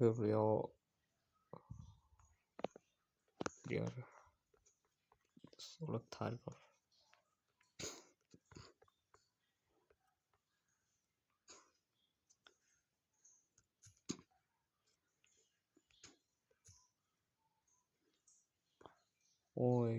Serial ດຽວ ໂຊະຫຼັກຖານກ່ອນ. ໂອ້ຍ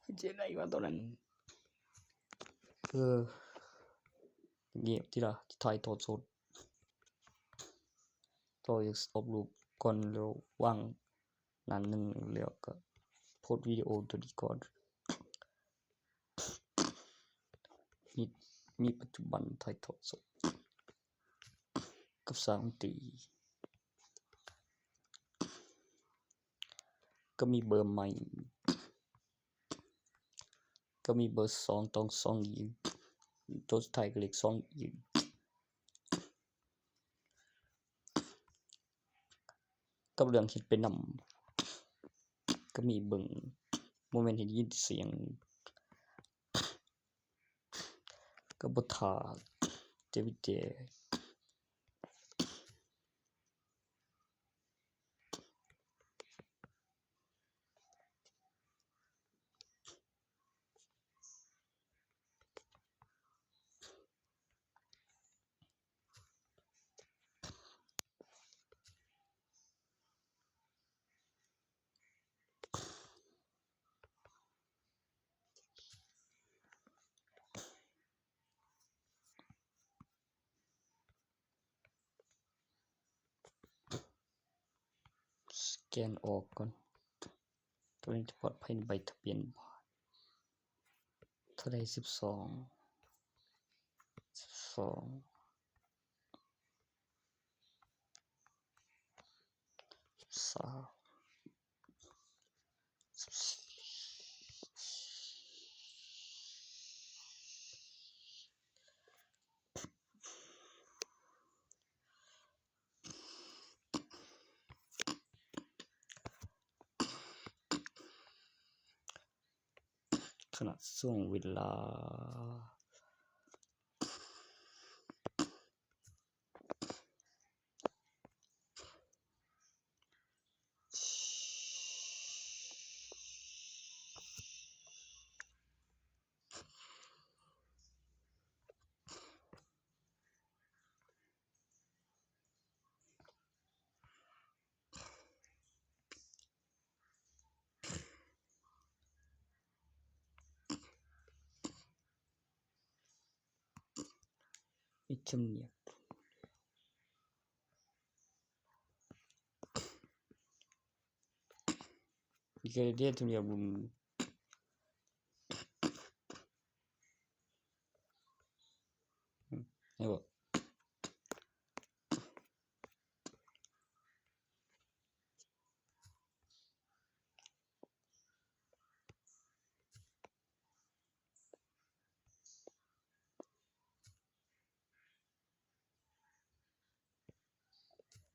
ເຮັດຈັ່ງໃດວະຕອນນັ້ນ? ເອີ ງຽບຕິລະ ຖ່າຍທອດສົດ ຕໍ່ຈາກສະຕັອບຮູບກ່ອນ ແລ້ວວາງໜ້າໜຶ່ງ ແລ້ວກໍໂພສວິດີໂອຕົວນີ້ກ່ອນ. ມີ ມີປັດຈຸບັນຖ່າຍທອດສົດ ກັບສາວດນຕີ ກໍມີເບີໃໝ່ ກໍມີເບີສອງ ຕ້ອງສອງອີກ ຕົວສຸດທ້າຍກໍເລກສອງອີກ ກັບເລື່ອງເຮັດໄປນຳ ກໍມີເບິ່ງ ບໍ່ແມ່ນເຮັດໄດ້ຍິນແຕ່ສຽງ ກໍບໍ່ຖ້າ ແຕ່ມີແຕ່ ສະແກນອອກກ່ອນ ຕົວນີ້ຈະປອດໄພໃນໃບທະບຽນບ້ານ. ເທົ່າໃດ? ສິບສອງ ສິບສອງ ຊາວ ສິບສີ່ ຂະນະຊ່ວງເວລາ ມີທຳນຽມ ມີແຄນດິເດດທຳນຽມ ເຫັນບໍ່?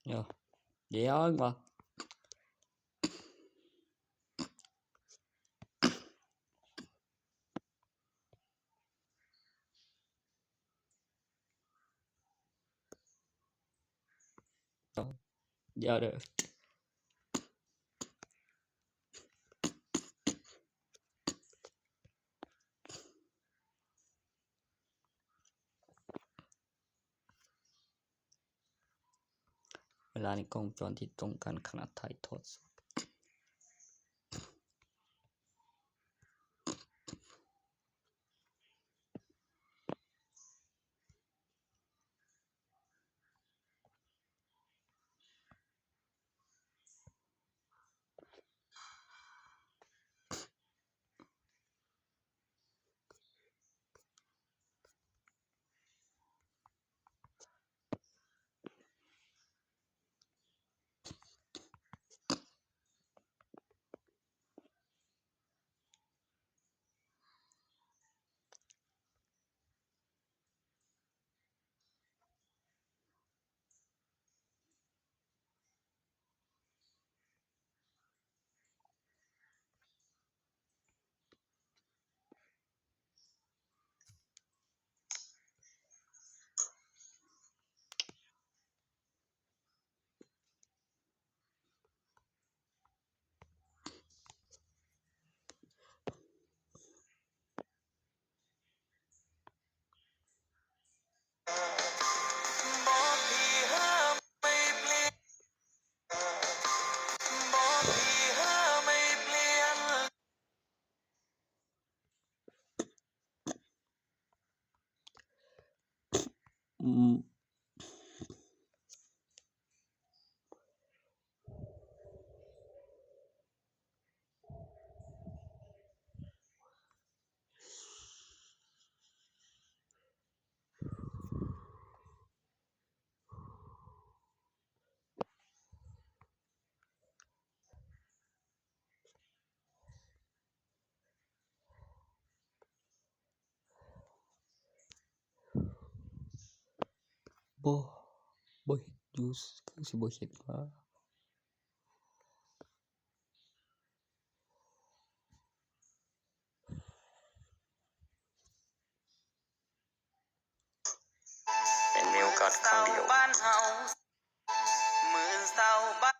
ດຽວ ດຽວ ດຽວເດີ. ເວລາໃນກ້ອງວົງຈອນທີ່ຕ້ອງການຂະນະຖ່າຍທອດສົດ. ບໍ່ ບໍ່ເຮັດຢູ່ ຄືຊິບໍ່ເຮັດຫວາ. ເປັນມີໂອກາດຄັ້ງດຽວ. ມື້ເຊົ້າບ້ານ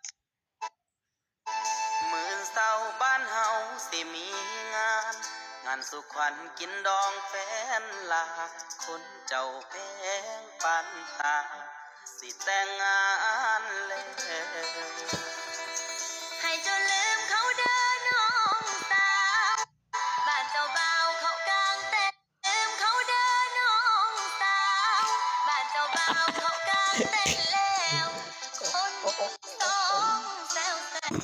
ມື້ເຊົ້າບ້ານເຮົາຊິມີງານ ງານສູ່ຂວັນກິນດອງແຟນລາ ຄົນເຈົ້າແພງປານຕາ ຊິແຕ່ງງານແລ້ວ. ໃຫ້ເຈົ້າລືມເຂົາເດີນ້ອງສາວ ບ້ານເຈົ້າບ່າວເຂົາກາງແຕ່ງ ລືມເຂົາເດີນ້ອງສາວ ບ້ານເຈົ້າບ່າວເຂົາກາງແຕ່ງແລ້ວ ຄົນສອງແຊວແຊວ.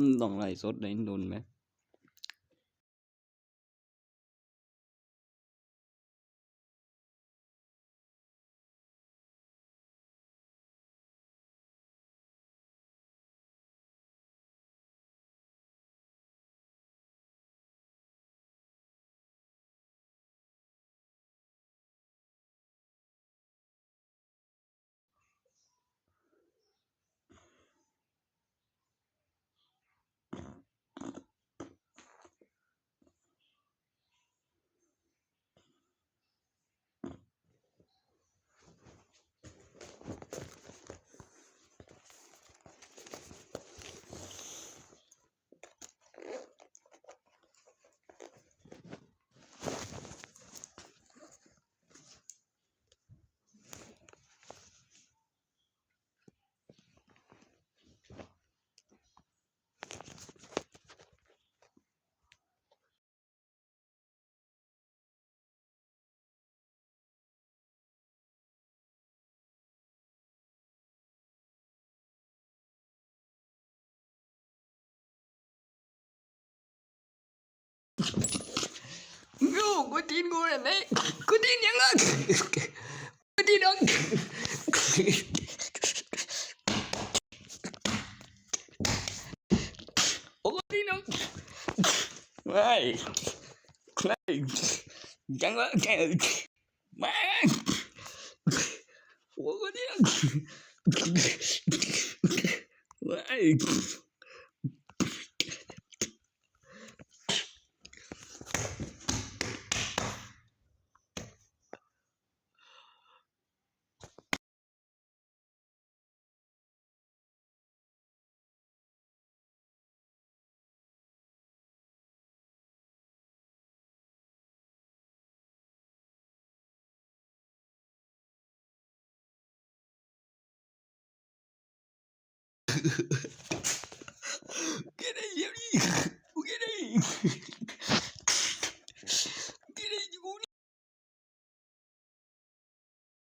ອືມ ຕ້ອງໄລສົດໄດ້ດົນແມ. ໂອ້ ກວນຕີນກູນັ້ນເດ້ ກວນຕີນຫຍັງລະ ກວນຕີນດອກ ໂອ້ ກວນຕີນດອກ ວ້າຍ ຫຍັງລະ ມາ ໂອ້ຍ ເດ້ ວ້າຍ.